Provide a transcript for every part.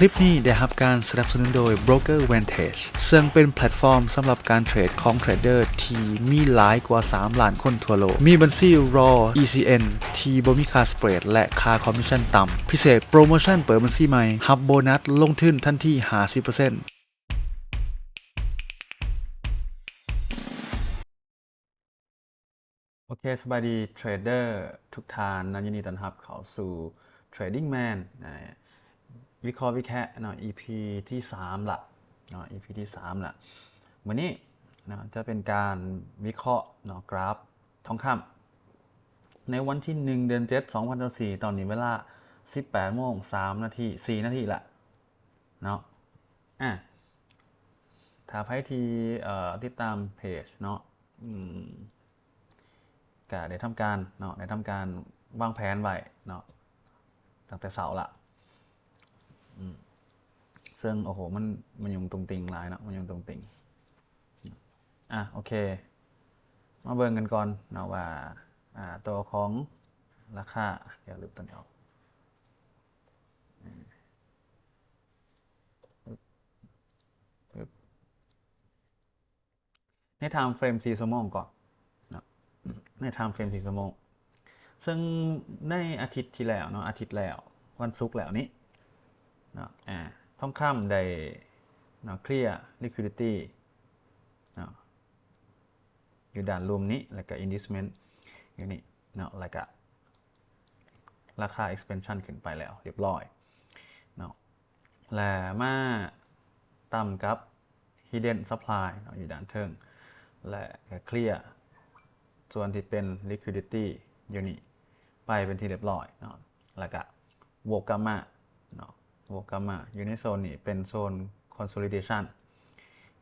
ຄລິບນີ້ໄດ້ຮັບການສະໜັບສະໜູນໂດຍ Broker Vantage ເຊິ່ງເປັນແພລດຟອມສຳລັບການເທຣດຂອງເທຣດເດີທີ່ມີຫຼາຍກວ່າສາມລ້ານຄົນທົ່ວໂລກ, ມີບັນຊີ Raw ECN ທີ່ບໍ່ມີຄ່າສະເປຣດ ແລະ ຄ່າຄອມມິດຊັນຕ່ຳ. ພິເສດ, ໂປຣໂມຊັນເປີດບັນຊີໃໝ່ ຮັບໂບນັດລົງທຶນທັນທີຫ້າສິບເປີເຊັນ. ໂອເຄ, ສະບາຍດີເທຣດເດີທຸກທ່ານເນາະ, ຍິນດີຕ້ອນຮັບເຂົ້າສູ່ Trading Man ນະ, ວິເຄາະວິແຄະເນາະ, ອີພີທີສາມລະເນາະ, ອີພີທີສາມລະ. ມື້ນີ້ເນາະ ຈະເປັນການວິເຄາະເນາະ ກຣາຟທອງຄຳ ໃນວັນທີໜຶ່ງ ເດືອນເຈັດ ສອງພັນຊາວສີ່, ຕອນນີ້ເວລາສິບແປດໂມງສາມນາທີ ສີ່ນາທີລະເນາະ. ອາ ຖ້າໃຜທີ່ ເອີ ຕິດຕາມເພຈເນາະ ອືມ ກະໄດ້ທຳການເນາະ ໄດ້ທຳການວາງແຜນໄວ້ເນາະ ຕັ້ງແຕ່ເຊົ້າລະ ອືມ ເຊິ່ງ ໂອ້ໂຫ ມັນ ມັນຫຍຸ້ງຕຸງຕິງຫຼາຍເນາະ ມັນຫຍຸ້ງຕຸງຕິງ. ອາ ໂອເຄ ມາເບິ່ງກັນກ່ອນເນາະວ່າ ອາ ຕົວຂອງລາຄາ ດຽວລຶບຕົວນີ້ອອກ. ໃນທາມເຟຣມສີ່ຊົ່ວໂມງກ່ອນເນາະ ໃນທາມເຟຣມສີ່ຊົ່ວໂມງ ເຊິ່ງໃນອາທິດທີ່ແລ້ວເນາະ ອາທິດແລ້ວ ວັນສຸກແລ້ວນີ້ເນາະ ອາ ທອງຄຳໄດ້ເນາະ ເຄລຍ liquidity ເນາະ ຢູ່ດ້ານລຸ່ມນີ້ ແລ້ວກະ inducement ຢູ່ນີ້ເນາະ ແລ້ວກະລາຄາ expansion ຂຶ້ນໄປແລ້ວຮຽບຮ້ອຍເນາະ ແລະ ມາຕ່ຳກັບ hidden supply ເນາະ ຢູ່ດ້ານເທິງ ແລະ ກະເຄລຍສ່ວນທີ່ເປັນ liquidity ຢູ່ນີ້ໄປເປັນທີ່ຮຽບຮ້ອຍເນາະ ແລ້ວກະ ວກກັບມາເນາະ ວກກັບມາຢູ່ໃນໂຊນນີ້ເປັນໂຊນ consolidation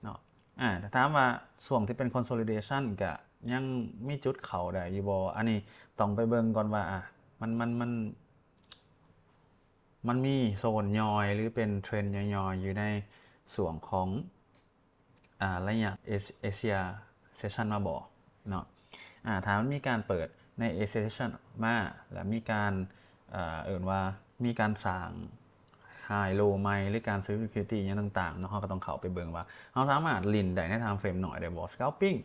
ເນາະ. ອາ ຖ້າຖາມວ່າຊ່ວງທີ່ເປັນ consolidation ກະຍັງມີຈຸດເຂົ້າໄດ້ຢູ່ບໍ່? ອັນນີ້ຕ້ອງໄປເບິ່ງກ່ອນວ່າ ອາ ມັນ ມັນ ມັນ ມັນມີໂຊນຍ່ອຍ ຫຼື ເປັນເທຣນຍ່ອຍໆ ຢູ່ໃນຊ່ວງຂອງ ອາ ໄລຍະເອ Asia session ມາບໍ່ເນາະ. ອາ ຖ້າມັນມີການເປີດໃນ Asia session ມາ ແລ້ວມີການ ເອີ ເອີ້ນວ່າມີການສ້າງ high low ໃໝ່ ຫຼື ການ sweep liquidity ຫຍັງຕ່າງໆເນາະ, ເຮົາກໍຕ້ອງເຂົ້າໄປເບິ່ງວ່າເຮົາສາມາດຫຼິ້ນໄດ້ໃນ time frame ໜ້ອຍໄດ້ບໍ່, scalping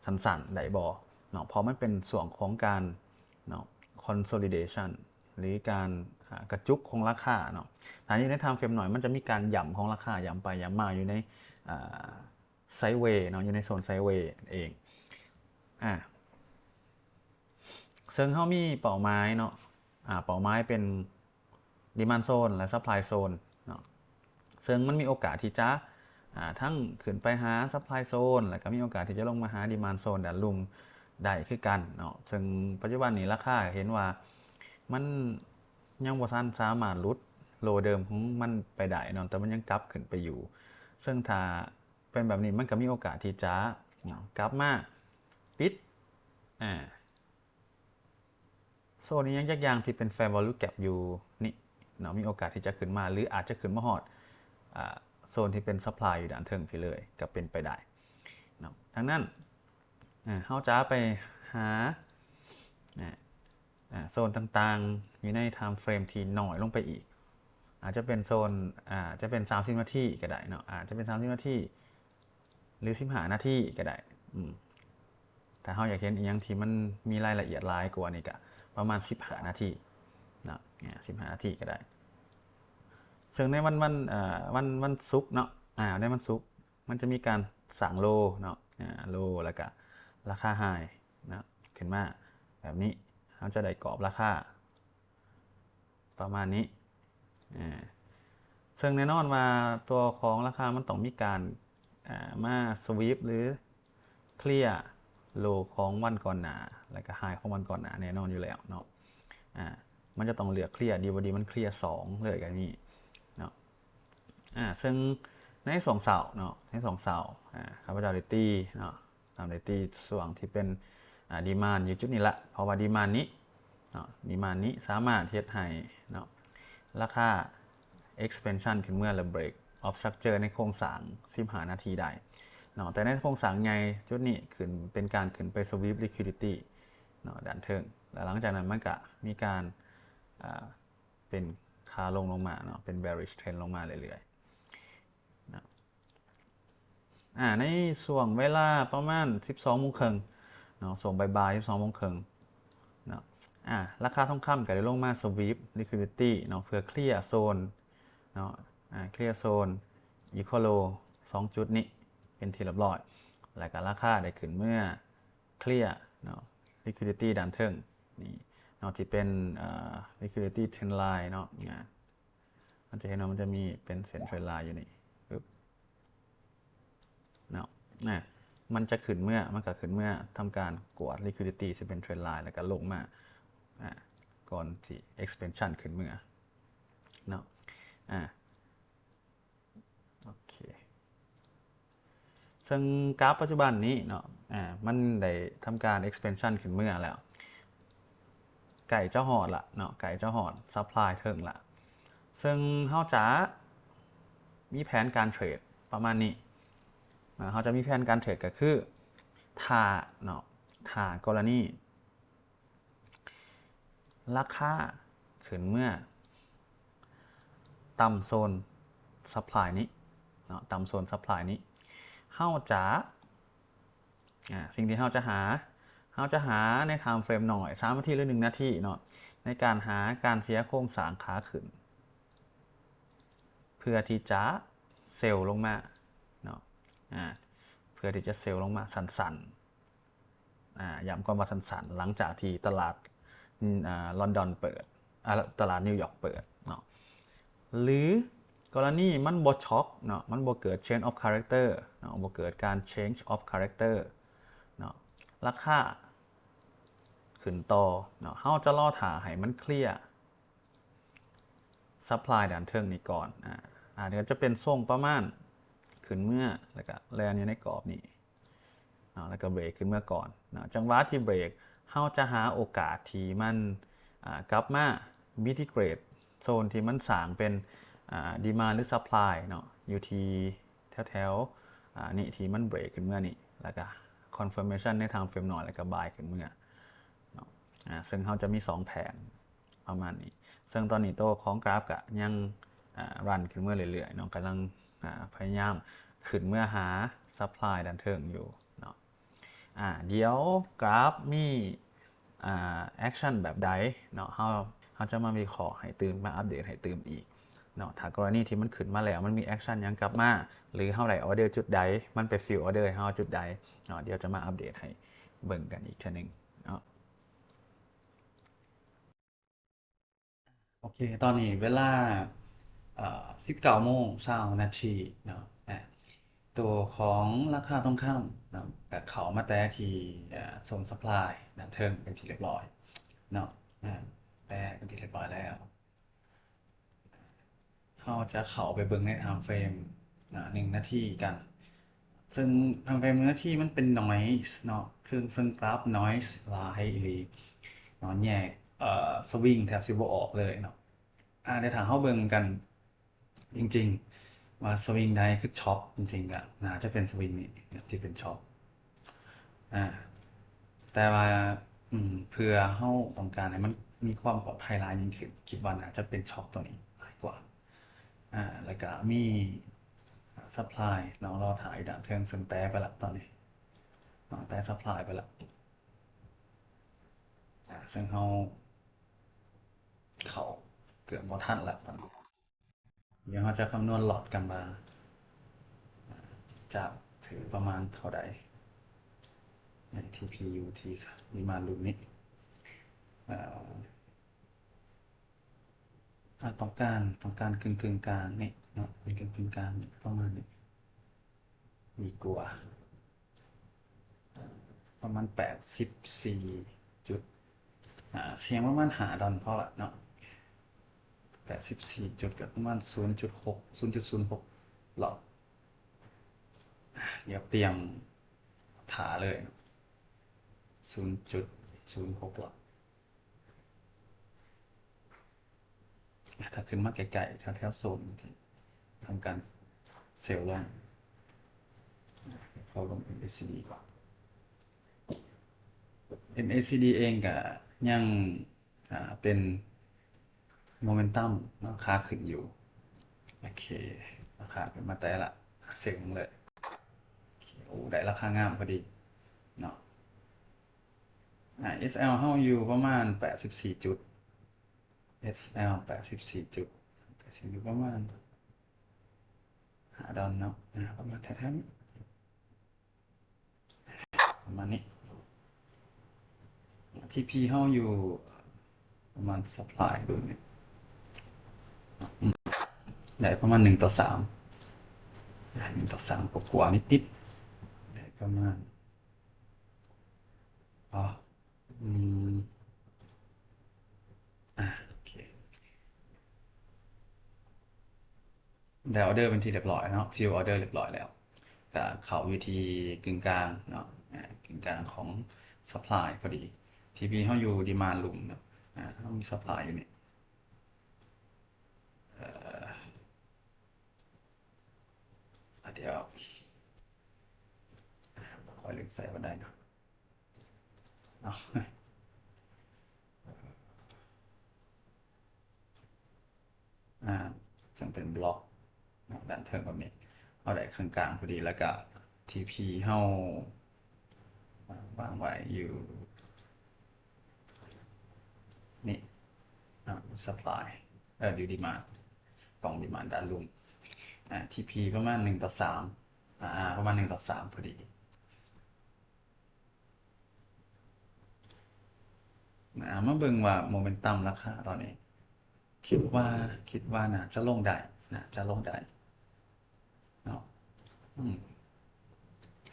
ສັ້ນໆໄດ້ບໍ່ເນາະ, ເພາະມັນເປັນຊ່ວງຂອງການເນາະ consolidation ຫຼື ການ ອາ ກະຈຸກຂອງລາຄາເນາະ. ຖ້າຢູ່ໃນ time frame ໜ້ອຍ ມັນຈະມີການຫຍ້ຳຂອງລາຄາ ຫຍ້ຳໄປຫຍ້ຳມາຢູ່ໃນ ອາ sideways ເນາະ, ຢູ່ໃນໂຊນ sideways ເອງ. ອາ ເຊິ່ງເຮົາມີເປົ້າໝາຍເນາະ, ອາ ເປົ້າໝາຍເປັນ demand zone ແລະ supply zone ເນາະ, ເຊິ່ງມັນມີໂອກາດທີ່ຈະ ອາ ທັງຂຶ້ນໄປຫາ supply zone ແລ້ວກໍມີໂອກາດທີ່ຈະລົງມາຫາ demand zone ດ້ານລຸ່ມໄດ້ຄືກັນເນາະ. ເຊິ່ງປັດຈຸບັນນີ້ລາຄາເຫັນວ່າມັນຍັງບໍ່ທັນສາມາດຫຼຸດ low ເດີມຂອງມັນໄປໄດ້ເນາະ, ແຕ່ມັນຍັງກັບຂຶ້ນໄປຢູ່. ເຊິ່ງຖ້າ ເປັນແບບນີ້ ມັນກໍມີໂອກາດທີ່ຈະເນາະ ກັບມາປິດ ອາ ໂຊນອີ່ຫຍັງຈັກຢ່າງທີ່ເປັນ fair value gap ຢູ່ນີ້ເນາະ, ມີໂອກາດທີ່ຈະຂຶ້ນມາ ຫຼື ອາດຈະຂຶ້ນມາຮອດ ອາ ໂຊນທີ່ເປັນ supply ຢູ່ດ້ານເທິງພີ້ເລີຍ ກໍເປັນໄປໄດ້ເນາະ. ດັ່ງນັ້ນ ອາ ເຮົາຈະໄປຫາ ອາ ອາ ໂຊນຕ່າງໆ ຢູ່ໃນ time frame ທີ່ໜ້ອຍລົງໄປອີກ, ອາດຈະເປັນໂຊນ ອາ ຈະເປັນສາມສິບນາທີກໍໄດ້ເນາະ, ອາດຈະເປັນສາມສິບນາທີ ຫຼື ສິບຫ້ານາທີກໍໄດ້. ອືມ ຖ້າເຮົາຢາກເຫັນອີ່ຫຍັງທີ່ມັນມີລາຍລະອຽດຫຼາຍກວ່ານີ້ ກໍປະມານສິບຫ້ານາທີເນາະ, ອາ ສິບຫ້ານາທີກໍໄດ້. ເຊິ່ງໃນວັນ ວັນ ເອີ ວັນ ວັນສຸກເນາະ, ອາ ໃນວັນສຸກ ມັນຈະມີການສ້າງ low ເນາະ, ອາ low ແລ້ວກະລາຄາ high ເນາະ ຂຶ້ນມາແບບນີ້, ເຮົາຈະໄດ້ກອບລາຄາປະມານນີ້. ອາ ເຊິ່ງແນ່ນອນວ່າຕົວຂອງລາຄາມັນຕ້ອງມີການ ອາ ມາ sweep ຫຼື ເຄລຍ low ຂອງວັນກ່ອນໜ້າ ແລ້ວກະ high ຂອງວັນກ່ອນໜ້າແນ່ນອນຢູ່ແລ້ວເນາະ. ອາ ມັນຈະຕ້ອງເລືອກເຄລຍ ດີບໍ່ດີມັນເຄລຍສອງເລີຍກໍມີເນາະ. ອາ ເຊິ່ງໃນຊ່ວງເຊົ້າເນາະ ໃນຊ່ວງເຊົ້າ ອາ ຂ້າພະເຈົ້າໄດ້ຕີເນາະ, ໄດ້ຕີຊ່ວງທີ່ເປັນ ອາ demand ຢູ່ຈຸດນີ້ລະ, ເພາະວ່າ demand ນີ້ເນາະ demand ນີ້ສາມາດເຮັດໃຫ້ເນາະ ລາຄາ expansion ຂຶ້ນເມືອ ແລະ break of structure ໃນໂຄງສ້າງສິບຫ້ານາທີໄດ້ເນາະ. ແຕ່ໃນໂຄງສ້າງໃຫຍ່ຈຸດນີ້ຂຶ້ນ ເປັນການຂຶ້ນໄປ sweep liquidity ເນາະ ດ້ານເທິງ, ແລະ ຫຼັງຈາກນັ້ນມັນກະມີການ ອາ ເປັນ ຂາລົງລົງມາເນາະ ເປັນ bearish trend ລົງມາເລື້ອຍໆເນາະ. ອາ ໃນຊ່ວງເວລາປະມານສິບສອງໂມງເຄິ່ງເນາະ ຊ່ວງບ່າຍໆສິບສອງໂມງເຄິ່ງເນາະ ອາ ລາຄາທອງຄຳກໍໄດ້ລົງມາ sweep liquidity ເນາະ ເພື່ອເຄລຍໂຊນເນາະ ອາ ເຄລຍໂຊນ equal low ສອງຈຸດນີ້ເປັນທີ່ຮຽບຮ້ອຍ ແລ້ວກໍລາຄາໄດ້ຂຶ້ນເມືອເຄລຍເນາະ liquidity ດ້ານເທິງນີ້ເນາະ ທີ່ເປັນ ເອີ liquidity trend line ເນາະ ອາ ມັນຈະເຫັນວ່າມັນຈະມີເປັນເສັ້ນ trend line ຢູ່ນີ້ ປຶບ ເນາະ ນະ ມັນຈະຂຶ້ນເມືອ ມັນກໍຂຶ້ນເມືອທຳການກວດ liquidity ທີ່ເປັນ trend line ແລ້ວກໍລົງມາ ອາ ກ່ອນທີ່ expansion ຂຶ້ນເມືອເນາະ ອາ ໂອເຄ ເຊິ່ງກາຟປັດຈຸບັນນີ້ເນາະ ອາ ມັນໄດ້ທຳການ expansion ຂຶ້ນເມືອແລ້ວ ໃກ້ຈະຮອດລະເນາະ ໃກ້ຈະຮອດ supply ເທິງລະ ເຊິ່ງເຮົາຈະມີແຜນການເທຣດປະມານນີ້ ອາ ເຮົາຈະມີແຜນການເທຣດກໍຄື ຖ້າເນາະ ຖ້າກໍລະນີ ລາຄາຂຶ້ນເມືອຕ່ຳໂຊນ supply ນີ້ເນາະ ຕ່ຳໂຊນ supply ນີ້ ເຮົາຈະ ອາ ສິ່ງທີ່ເຮົາຈະຫາ ເຮົາຈະຫາໃນ time frame ໜ້ອຍ ສາມນາທີ ຫຼື ໜຶ່ງນາທີເນາະ ໃນການຫາການເສຍໂຄງສ້າງຂາຂຶ້ນ ເພື່ອທີ່ຈະ sell ລົງມາເນາະ ອາ ເພື່ອທີ່ຈະ sell ລົງມາສັ້ນໆ ອາ ຢ້ຳຄວາມວ່າສັ້ນໆ ຫຼັງຈາກທີ່ຕະຫຼາດ ອາ ລອນດອນເປີດ ອາ ຕະຫຼາດນິວຢອກເປີດເນາະ ຫຼື ກໍລະນີມັນບໍ່ຊັອກເນາະ ມັນບໍ່ເກີດ change of character ເນາະ ບໍ່ເກີດການ change of character ເນາະ ລາຄາຂຶ້ນຕໍ່ເນາະ ເຮົາຈະລໍຖ້າໃຫ້ມັນເຄລຍ supply ດ້ານເທິງນີ້ກ່ອນ ອາ ອາ ກໍຈະເປັນຊົງປະມານຂຶ້ນເມືອ ແລ້ວກໍແລ່ນຢູ່ໃນກອບນີ້ເນາະ ແລ້ວກໍເບຣກຂຶ້ນເມືອກ່ອນເນາະ ຈັງຫວະທີ່ເບຣກ ເຮົາຈະຫາໂອກາດທີ່ມັນ ອາ ກັບມາ reject ໂຊນທີ່ມັນສ້າງເປັນ ອາ demand ຫຼື supply ເນາະ ຢູ່ທີ່ແຖວໆ ອາ ນີ້ ທີ່ມັນເບຣກຂຶ້ນເມືອນີ້ ແລ້ວກໍ confirmation ໃນ time frame ໜ້ອຍ ແລ້ວກໍ buy ຂຶ້ນເມືອເນາະ ອາ ເຊິ່ງເຮົາຈະມີສອງແຜນ ປະມານນີ້ ເຊິ່ງຕອນນີ້ໂຕຂອງກຣາຟກະຍັງ ອາ ຣັນຂຶ້ນເມືອເລື້ອຍໆເນາະ ກຳລັງ ອາ ພະຍາຍາມຂຶ້ນເມືອຫາ supply ດ້ານເທິງຢູ່ເນາະ ອາ ດຽວກຣາຟມີ ອາ action ແບບໃດເນາະ ເຮົາ ເຮົາຈະມາວິເຄາະໃຫ້ຕື່ມ ມາອັບເດດໃຫ້ຕື່ມອີກເນາະ ຖ້າກໍລະນີທີ່ມັນຂຶ້ນມາແລ້ວ ມັນມີ action ຫຍັງກັບມາ ຫຼື ເຮົາໄດ້ order ຈຸດໃດ ມັນໄປ fill order ໃຫ້ເຮົາຈຸດໃດເນາະ ດຽວຈະມາອັບເດດໃຫ້ເບິ່ງກັນອີກເທື່ອໜຶ່ງເນາະ. ໂອເຄ ຕອນນີ້ເວລາ ເອີ ສິບເກົ້າໂມງຊາວນາທີເນາະ ອາ ໂຕຂອງລາຄາທອງຄຳເນາະ ກະເຂົ້າມາແຕະທີ່ ເອີ ໂຊນ supply ດ້ານເທິງເປັນທີ່ຮຽບຮ້ອຍເນາະ ອາ ແຕະເປັນທີ່ຮຽບຮ້ອຍແລ້ວ. ເຮົາຈະເຂົ້າໄປເບິ່ງໃນ time frame ນະ ໜຶ່ງນາທີກັນ ເຊິ່ງ time frame ໜຶ່ງນາທີມັນເປັນ noise ເນາະ ເຊິ່ງ ເຊິ່ງກຣາຟ noise ຫຼາຍອີ່ຫຼີເນາະ ແຍກ ເອີ swing ແທບຊິບໍ່ອອກເລີຍເນາະ ອາ ດຽວຖ້າເຮົາເບິ່ງກັນ ຈິງໆ ວ່າ swing ໃດຄື top ຈິງໆ ກະໜ້າຈະເປັນ swing ນີ້ທີ່ເປັນ top ອາ ແຕ່ວ່າ ອືມ ເພື່ອເຮົາຕ້ອງການໃຫ້ມັນມີຄວາມປອດໄພຫຼາຍຍິ່ງຂຶ້ນ ຄິດວ່າໜ້າຈະເປັນ top ຕົວນີ້ຫຼາຍກວ່າ ອາ ແລ້ວກະມີ supply ເນາະ ລໍຖ້າອີກດ້ານເທິງ ເຊິ່ງແຕະໄປລະຕອນນີ້ເນາະ ແຕະ supply ໄປລະ ອາ ເຊິ່ງເຮົາເຂົ້າເກືອບບໍ່ທັນລະຕອນນີ້. ດຽວເຮົາຈະຄຳນວນ loss ກັນວ່າ ຈະຖືກປະມານເທົ່າໃດ ໃນ TPUT ວິມານລຸມນີ້ ເອີ ອາ ຕ້ອງການ ຕ້ອງການກຶ່ງໆ ກາງນີ້ເນາະ ກຶ່ງໆ ກາງນີ້ ປະມານນີ້ ດີກວ່າ ປະມານແປດສິບສີ່ຈຸດ ອາ ສ່ຽງປະມານຫ້າດອນພໍລະເນາະ ແປດສິບສີ່ຈຸດ ກໍປະມານສູນຈຸດຫົກ ສູນຈຸດສູນຫົກລອດ ດຽວຕຽມຖ້າເລີຍເນາະ ສູນຈຸດສູນຫົກລອດ. ຖ້າຂຶ້ນມາໃກ້ໆ ແຖວໆ ໂຊນທີ່ທຳການເຊວລົງ ເຂົ້າລົງ MACD ກ່ອນ MACD ເອງກະຍັງ ອາ ເປັນ momentum ເນາະ ຂາຂຶ້ນຢູ່. ໂອເຄ ລາຄາຂຶ້ນມາແຕ່ລະເຊັງເລີຍ. ໂອເຄ ໂອ້ ໄດ້ລາຄາງາມພໍດີເນາະ. ອາ ເອສແອລ ເຮົາຢູ່ປະມານແປດສິບສີ່ຈຸດ ເອສແອລ ແປດສິບສີ່ຈຸດ ກໍຊິຢູ່ປະມານຫ້າດອນເນາະ ອາ ປະມານແຖວໆນີ້ ປະມານນີ້. ທີພີ ເຮົາຢູ່ປະມານ supply ເບິ່ງນີ້ ອືມ ໄດ້ປະມານໜຶ່ງຕໍ່ສາມ ໜຶ່ງຕໍ່ສາມກວ່າໆ ນິດໆ ໄດ້ປະມານ ອໍ ອືມ ອາ ໂອເຄ ໄດ້ອໍເດີເປັນທີ່ຮຽບຮ້ອຍເນາະ ຟິວອໍເດີຮຽບຮ້ອຍແລ້ວ ກະເຂົ້າຢູ່ທີ່ກຶ່ງກາງເນາະ ອາ ກຶ່ງກາງຂອງ supply ພໍດີ. ທີພີ ເຮົາຢູ່ demand ລຸ່ມເນາະ ອາ ເຮົາມີ supply ຢູ່ນີ້ ເອີ ອາ ດຽວ ຂ້ອຍລືມໃສ່ບໍ່ໄດ້ເນາະ. ເອົາ ອາ ຈັ່ງເປັນບລັອກດ້ານເທິງແບບນີ້ ເອົາໄດ້ເຄິ່ງກາງພໍດີ ແລ້ວກະທີພີເຮົາວາງໄວ້ຢູ່ນີ້ເນາະ supply ເອີ ຢູ່ demand ກອງ demand ດ້ານລຸ່ມ ອາ ທີພີປະມານໜຶ່ງຕໍ່ສາມ ອາ ປະມານໜຶ່ງຕໍ່ສາມພໍດີ. ອາ ມາເບິ່ງວ່າໂມເມັນຕັມລາຄາຕອນນີ້ ຄິດວ່າ ຄິດວ່າໜ້າຈະລົງໄດ້ ໜ້າຈະລົງໄດ້ເນາະ. ອືມ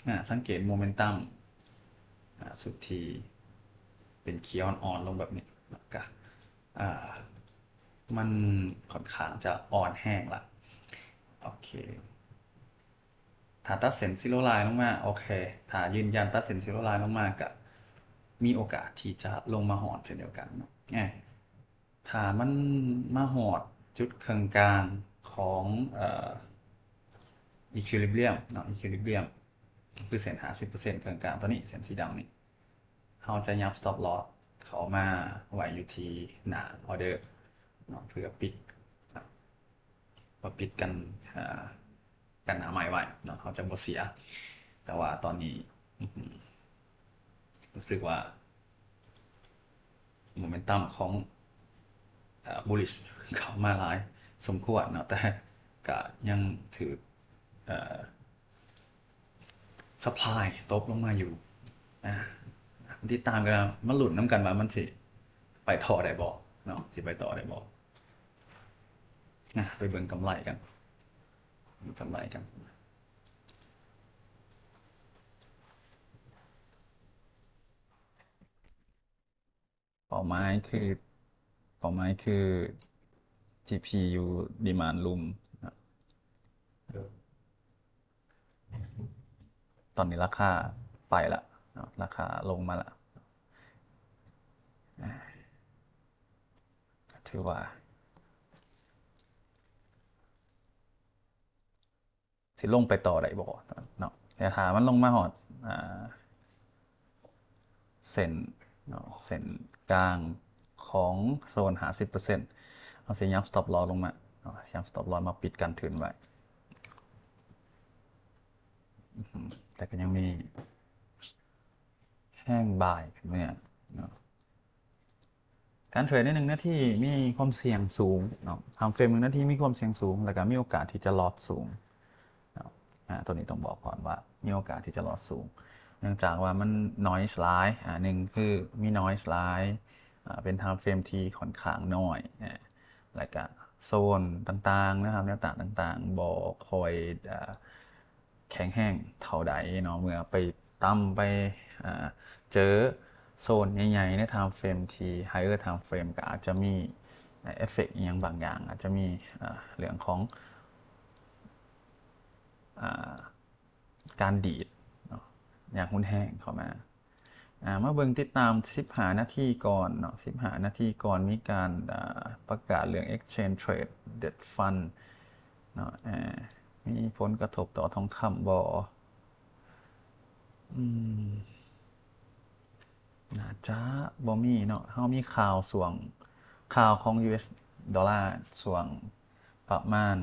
ອາ ສັງເກດໂມເມັນຕັມ ອາ ຊຸດທີ່ເປັນຂຽວອ່ອນໆລົງແບບນີ້ ແລ້ວກະ ອາ ມັນຂ້ອນຂ້າງຈະອ່ອນແຮງລະ. ໂອເຄ ຖ້າຕັດເສັ້ນ zero line ລົງມາ ໂອເຄ ຖ້າຢືນຢັນຕັດເສັ້ນ zero line ລົງມາ ກະມີໂອກາດທີ່ຈະລົງມາຮອດເຊັ່ນດຽວກັນເນາະ. ແອ ຖ້າມັນມາຮອດຈຸດເຄິ່ງກາງຂອງ ເອີ equilibrium ເນາະ equilibrium ຄືເສັ້ນຫ້າສິບເປີເຊັນເຄິ່ງກາງ ຕົວນີ້ເສັ້ນສີດຳນີ້ ເຮົາຈະຫຍັບ stop loss ເຂົ້າມາໄວ້ຢູ່ທີ່ໜ້າ order ເນາະ ເພື່ອປິດ ມາປິດກັນ ອາ ກັນໜ້າໄມ້ໄວ້ເນາະ ເຮົາຈະບໍ່ເສຍ. ແຕ່ວ່າຕອນນີ້ ອື ຮູ້ສຶກວ່າໂມເມັນຕັມຂອງ ອາ bullish ເຂົ້າມາຫຼາຍສົມຄວນເນາະ ແຕ່ກະຍັງຖືກ ເອີ supply ຕົກລົງມາຢູ່. ອາ ຕິດຕາມກັນ ມາລຸ້ນນຳກັນວ່າມັນຊິໄປຕໍ່ໄດ້ບໍ່ເນາະ ຊິໄປຕໍ່ໄດ້ບໍ່. ນະ ໄປເບິ່ງກຳໄລກັນ ເບິ່ງກຳໄລກັນ. ເປົ້າໝາຍຄື ເປົ້າໝາຍຄື GPU demand ລຸ່ມເນາະ. ຕອນນີ້ລາຄາໄປລະເນາະ ລາຄາລົງມາລະ ກະຖືວ່າ ຊິລົງໄປຕໍ່ໄດ້ບໍ່ເນາະ. ແຕ່ຖ້າມັນລົງມາຮອດ ອາ ເສັ້ນເນາະ ເສັ້ນກາງຂອງໂຊນຫ້າສິບເປີເຊັນ ເຮົາຊິຫຍັບ stop loss ລົງມາເນາະ ຫຍັບ stop loss ມາປິດກັນທຶນໄວ້. ອື ແຕ່ກໍຍັງມີແຮງບາຍຂຶ້ນເມືອເນາະ. ການເທຣດໃນໜຶ່ງນາທີມີຄວາມສ່ຽງສູງເນາະ ທາມເຟຣມໜຶ່ງນາທີມີຄວາມສ່ຽງສູງ ແລ້ວກໍມີໂອກາດທີ່ຈະລອດສູງເນາະ. ອາ ຕົວນີ້ຕ້ອງບອກກ່ອນວ່າມີໂອກາດທີ່ຈະລອດສູງ ເນື່ອງຈາກວ່າມັນ noise ຫຼາຍ ອາ ໜຶ່ງຄືມີ noise ຫຼາຍ ອາ ເປັນທາມເຟຣມທີ່ຂ້ອນຂ້າງນ້ອຍ ອາ ແລ້ວກະໂຊນຕ່າງໆນະຄັບ ແນວຕ້ານຕ່າງໆບໍ່ຄ່ອຍ ອາ ແຂງແຮງເທົ່າໃດເນາະ ເມື່ອໄປຕຳໄປ ເອີ ເຈີໂຊນໃຫຍ່ໆ ໃນທາມເຟຣມທີ່ higher time frame ກໍອາດຈະມີເອຟເຟັກອີ່ຫຍັງບາງຢ່າງ ອາດຈະມີ ເອີ ເລື່ອງຂອງ ອາ ການດີດເນາະ ຢ່າງຮຸນແຮງເຂົ້າມາ. ອາ ມາເບິ່ງຕິດຕາມສິບຫ້ານາທີກ່ອນເນາະ ສິບຫ້ານາທີກ່ອນມີການ ອາ ປະກາດເລື່ອງ exchange trade debt fund ເນາະ ອາ ມີຜົນກະທົບຕໍ່ທອງຄຳບໍ່? ອືມ ໜ້າຈະບໍ່ມີເນາະ ເຮົາມີຂ່າວຊ່ວງ ຂ່າວຂອງ US ໂດລາຊ່ວງປະມານ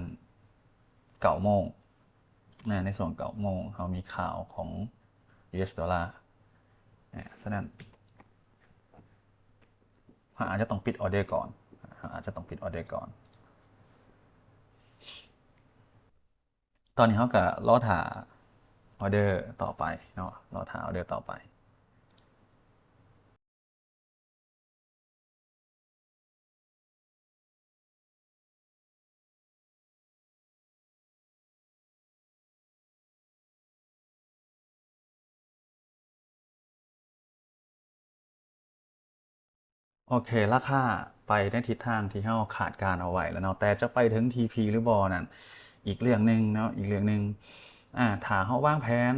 ເກົ້າໂມງນະ, ໃນຊ່ວງເກົ້າໂມງເຮົາມີຂ່າວຂອງຢູເອັສໂດລາ. ອາ ສະນັ້ນ ເຮົາອາດຈະຕ້ອງປິດອໍເດີກ່ອນ, ເຮົາອາດຈະຕ້ອງປິດອໍເດີກ່ອນ. ຕອນນີ້ເຮົາກໍລໍຖ້າອໍເດີຕໍ່ໄປເນາະ, ລໍຖ້າອໍເດີຕໍ່ໄປ. ໂອເຄ, ລາຄາໄປໃນທິດທາງທີ່ເຮົາຄາດການເອົາໄວ້ແລ້ວເນາະ, ແຕ່ຈະໄປເຖິງທີພີຫຼືບໍ່ນັ້ນ ອີກເລື່ອງໜຶ່ງເນາະ, ອີກເລື່ອງໜຶ່ງ. ອາ ຖ້າເຮົາວາງແຜນ,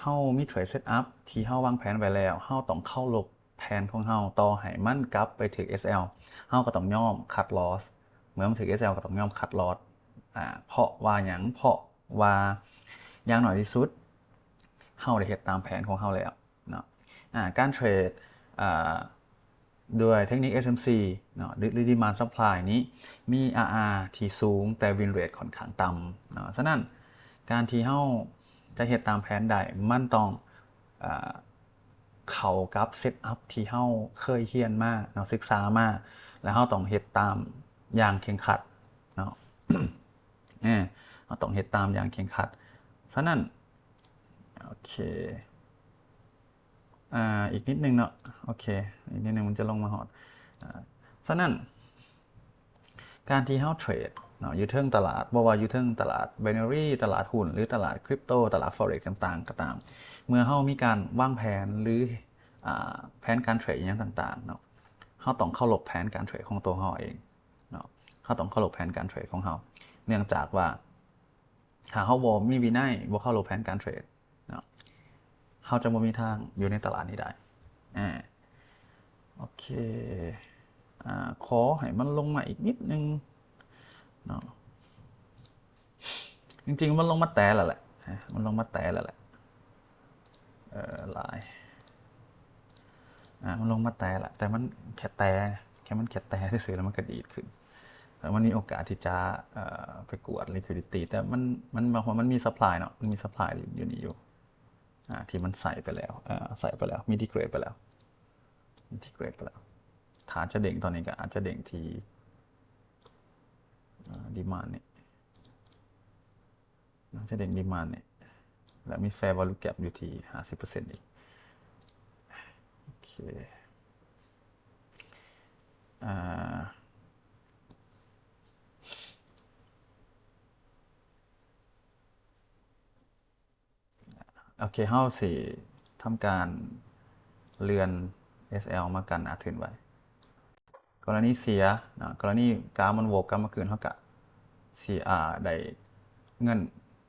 ເຮົາມີເທຣດເຊັດອັບທີ່ເຮົາວາງແຜນໄວ້ແລ້ວ, ເຮົາຕ້ອງເຄົາລົບແຜນຂອງເຮົາ, ຕໍ່ໃຫ້ມັນກັບໄປຖືກເອສແອລ ເຮົາກໍຕ້ອງຍອມຄັດລອສ, ເມື່ອມັນຖືກເອສແອລກໍຕ້ອງຍອມຄັດລອສ. ອາ ເພາະວ່າຫຍັງ? ເພາະວ່າຢ່າງໜ້ອຍທີ່ສຸດ ເຮົາໄດ້ເຮັດຕາມແຜນຂອງເຮົາແລ້ວເນາະ. ອາ ການເທຣດ ອາ ດ້ວຍເທັກນິກເອສເອັມຊີເນາະ ຫຼື ຫຼື demand supply ນີ້ມີ ອາອາ ທີ່ສູງ ແຕ່ win rate ຂ້ອນຂ້າງຕ່ຳເນາະ. ສະນັ້ນ ການທີ່ເຮົາຈະເຮັດຕາມແຜນໄດ້ ມັນຕ້ອງ ອາ ເຂົ້າກັບເຊັດອັບທີ່ເຮົາເຄີຍຮຽນມາເນາະ, ສຶກສາມາ, ແລະ ເຮົາຕ້ອງເຮັດຕາມຢ່າງເຄັ່ງຄັດເນາະ. ເອີ ເຮົາຕ້ອງເຮັດຕາມຢ່າງເຄັ່ງຄັດ. ສະນັ້ນ ໂອເຄ ອາ ອີກນິດໜຶ່ງເນາະ, ໂອເຄ ອີກນິດໜຶ່ງມັນຈະລົງມາຮອດ. ອາ ສະນັ້ນ ການທີ່ເຮົາເທຣດເນາະ ຢູ່ເທິງຕະຫຼາດ, ບໍ່ວ່າຢູ່ເທິງຕະຫຼາດ binary ຕະຫຼາດຫຸ້ນ ຫຼື ຕະຫຼາດ crypto ຕະຫຼາດ forex ຕ່າງໆ ກໍຕາມ, ເມື່ອເຮົາມີການວາງແຜນ ຫຼື ອາ ແຜນການເທຣດຫຍັງຕ່າງໆເນາະ, ເຮົາຕ້ອງເຄົາລົບແຜນການເທຣດຂອງຕົວເຮົາເອງເນາະ, ເຮົາຕ້ອງເຄົາລົບແຜນການເທຣດຂອງເຮົາ. ເນື່ອງຈາກວ່າ ຖ້າເຮົາບໍ່ມີວິໄນ, ບໍ່ເຄົາລົບແຜນການເທຣດເນາະ, ເຮົາຈະບໍ່ມີທາງຢູ່ໃນຕະຫຼາດນີ້ໄດ້. ອາ ໂອເຄ ອາ ຂໍໃຫ້ມັນລົງມາອີກນິດໜຶ່ງເນາະ. ຈິງໆ ມັນລົງມາແຕະແລ້ວແຫຼະ, ອາ ມັນລົງມາແຕະແລ້ວແຫຼະ. ເອີ ຫຼາຍ ອາ ມັນລົງມາແຕະແຫຼະ, ແຕ່ມັນແຄ່ແຕະ, ແຄ່ມັນແຄ່ແຕະຊື່ໆ ແລ້ວມັນກະດີດຂຶ້ນ. ແລ້ວມັນມີໂອກາດທີ່ຈະ ເອີ ໄປກວດ liquidity ແຕ່ມັນ ມັນ ໝາຍຄວາມວ່າມັນມີ supply ເນາະ, ມັນມີ supply ຢູ່ນີ້ຢູ່ ອາ ທີ່ມັນໃສ່ໄປແລ້ວ ເອີ ໃສ່ໄປແລ້ວ, ມີ degrade ໄປແລ້ວ, ມີ degrade ໄປແລ້ວ. ຖ້າຈະເດ້ງຕອນນີ້ກໍອາດຈະເດ້ງທີ່ ເອີ demand ນີ້. ໜ້າຈະເດ້ງ demand ນີ້ ແລະ ມີ fair value gap ຢູ່ທີ່ຫ້າສິບເປີເຊັນອີກ. ໂອເຄ ອາ ໂອເຄ ເຮົາຊິທຳການເລື່ອນ ເອສແອລ ມາກັນອາທຶນໄວ້. ກໍລະນີເສຍເນາະ, ກໍລະນີກາບມັນໂວກກັບມາຄືນ, ເຮົາກະຊິ ອາ ໄດ້ເງິນ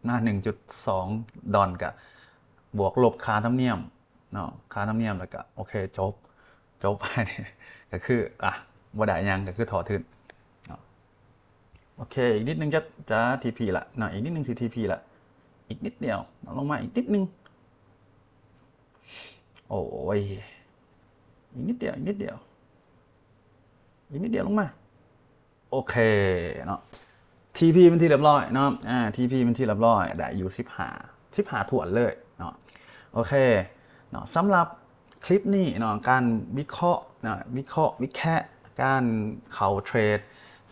ໜ້າໜຶ່ງຈຸດສອງດອນ, ກະບວກລົບຄ່າທຳນຽມເນາະ, ຄ່າທຳນຽມ ແລ້ວກະ ໂອເຄ ຈົບ ຈົບໄປ ກະຄື ອາ ບໍ່ໄດ້ຫຍັງ, ກະຄືຖອນທຶນເນາະ. ໂອເຄ ອີກນິດໜຶ່ງຈະ ຈະ ທີພີ ລະເນາະ, ອີກນິດໜຶ່ງຊິ ທີພີ ລະ, ອີກນິດດຽວ ລົງມາອີກນິດໜຶ່ງ. ໂອ້ຍ ອີກນິດດຽວ ອີກນິດດຽວ ອີກນິດດຽວລົງມາ. ໂອເຄເນາະ, ທີພີ ເປັນທີ່ລຽບຮ້ອຍເນາະ, ອາ ທີພີ ເປັນທີ່ລຽບຮ້ອຍ, ໄດ້ຢູ່ສິບຫ້າ ສິບຫ້າຖ້ວນເລີຍເນາະ. ໂອເຄເນາະ, ສຳລັບຄລິບນີ້ເນາະ, ການວິເຄາະເນາະ, ວິເຄາະ ວິແຄະ ການເຂົ້າເທຣດ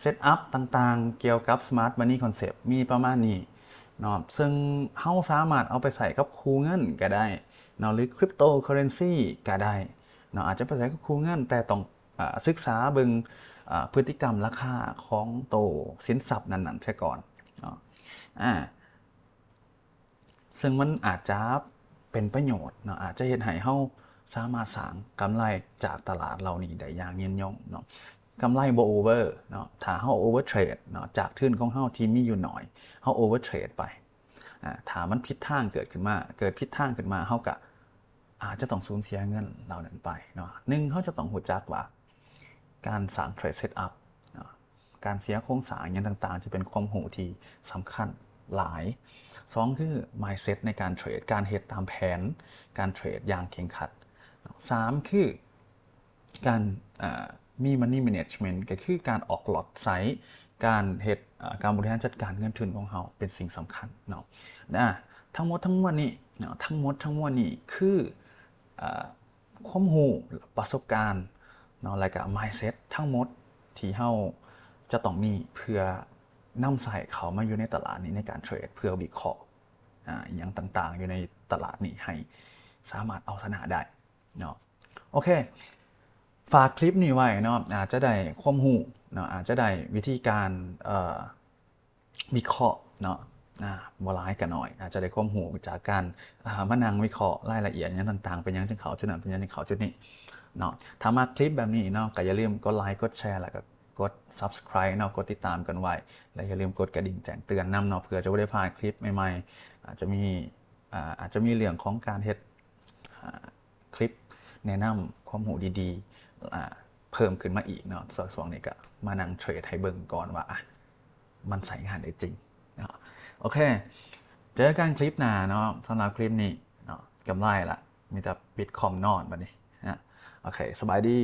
ເຊັດອັບຕ່າງໆ ກ່ຽວກັບ Smart Money Concept ມີປະມານນີ້ເນາະ, ເຊິ່ງເຮົາສາມາດເອົາໄປໃຊ້ກັບຄູ່ເງິນກໍໄດ້ເນາະ ຫຼື Cryptocurrency ກໍໄດ້ເນາະ, ອາດຈະໄປໃຊ້ກັບຄູ່ເງິນ ແຕ່ຕ້ອງ ອາ ສຶກສາເບິ່ງ ອາ ພຶດຕິກຳລາຄາຂອງໂຕສິນຊັບນັ້ນໆ ເສຍກ່ອນເນາະ. ອາ ເຊິ່ງມັນອາດຈະເປັນປະໂຫຍດເນາະ, ອາດຈະເຮັດໃຫ້ເຮົາສາມາດສ້າງກຳໄລຈາກຕະຫຼາດເຫຼົ່ານີ້ໄດ້ຢ່າງຍືນຍົງເນາະ. ກຳໄລບໍ່ໂອເວີເນາະ, ຖ້າເຮົາໂອເວີເທຣດເນາະ, ຈາກທຶນຂອງເຮົາທີ່ມີຢູ່ໜ້ອຍ ເຮົາໂອເວີເທຣດໄປ, ອາ ຖ້າມັນຜິດທາງເກີດຂຶ້ນມາ, ເກີດຜິດທາງຂຶ້ນມາ, ເຮົາກະອາດຈະຕ້ອງສູນເສຍເງິນເຫຼົ່ານັ້ນໄປເນາະ. ໜຶ່ງ ເຮົາຈະຕ້ອງຮູ້ຈັກວ່າ ການສ້າງເທຣດເຊັດອັບເນາະ, ການເສຍໂຄງສ້າງຫຍັງຕ່າງໆ ຈະເປັນຄວາມຮູ້ທີ່ສຳຄັນຫຼາຍ. ສອງ ຄື mindset ໃນການເທຣດ, ການເຮັດຕາມແຜນການເທຣດຢ່າງເຄັ່ງຄັດ. ສາມ ຄື ການ ເອີ ມີ money management ກໍຄືການອອກລັອດໃຊ້ ການເຮັດ ເອີ່ ການບໍລິຫານຈັດການເງິນທຶນຂອງເຮົາເປັນສິ່ງສຳຄັນເນາະ. ອາ ທັງໝົດທັງມວນນີ້ເນາະ ທັງໝົດທັງມວນນີ້ຄື ເອີ່ ຄວາມຮູ້ ປະສົບການເນາະ ແລະກະ mindset ທັງໝົດທີ່ເຮົາຈະຕ້ອງມີເພື່ອນຳໃຊ້ເຂົ້າມາຢູ່ໃນຕະຫຼາດນີ້ ໃນການເທຣດ ເພື່ອວິເຄາະ ອາ ອີ່ຫຍັງຕ່າງໆ ຢູ່ໃນຕະຫຼາດນີ້ໃຫ້ສາມາດເອົາຊະນະໄດ້ເນາະ. ໂອເຄ ຝາກຄລິບນີ້ໄວ້ເນາະ ອາດຈະໄດ້ຄວາມຮູ້ເນາະ ອາດຈະໄດ້ວິທີການ ເອີ່ ວິເຄາະເນາະ ອາ ບໍ່ຫຼາຍກໍໜ້ອຍ ອາດຈະໄດ້ຄວາມຮູ້ຈາກການ ອາ ມານັ່ງວິເຄາະລາຍລະອຽດຫຍັງຕ່າງໆ ເປັນຫຍັງຈຶ່ງເຂົ້າຈຸດນັ້ນ ເປັນຫຍັງຈຶ່ງເຂົ້າຈຸດນີ້ເນາະ. ຖ້າມັກຄລິບແບບນີ້ເນາະ ກໍຢ່າລືມກົດໄລ ກົດແຊ ແລ້ວກໍກົດ subscribe ເນາະ ກົດຕິດຕາມກັນໄວ້ ແລະຢ່າລືມກົດກະດິ່ງແຈ້ງເຕືອນນຳເນາະ ເພື່ອຈະບໍ່ໄດ້ພາດຄລິບໃໝ່ໆ. ອາດຈະມີ ອາ ອາດຈະມີເລື່ອງຂອງການເຮັດ ອາ ຄລິບແນະນຳຄວາມຮູ້ດີໆ ອາ ເພີ່ມຂຶ້ນມາອີກເນາະ. ຊ່ວງ ຊ່ວງນີ້ກໍມານັ່ງເທຣດໃຫ້ເບິ່ງກ່ອນວ່າ ອະ ມັນໃຊ້ງານໄດ້ຈິງເນາະ. ໂອເຄ ເຈີກັນຄລິບໜ້າເນາະ. ສຳລັບຄລິບນີ້ເນາະ ກຳໄລລະ ມີແຕ່ປິດຄອມນອນບັດນີ້ນະ. ໂອເຄ ສະບາຍດີ.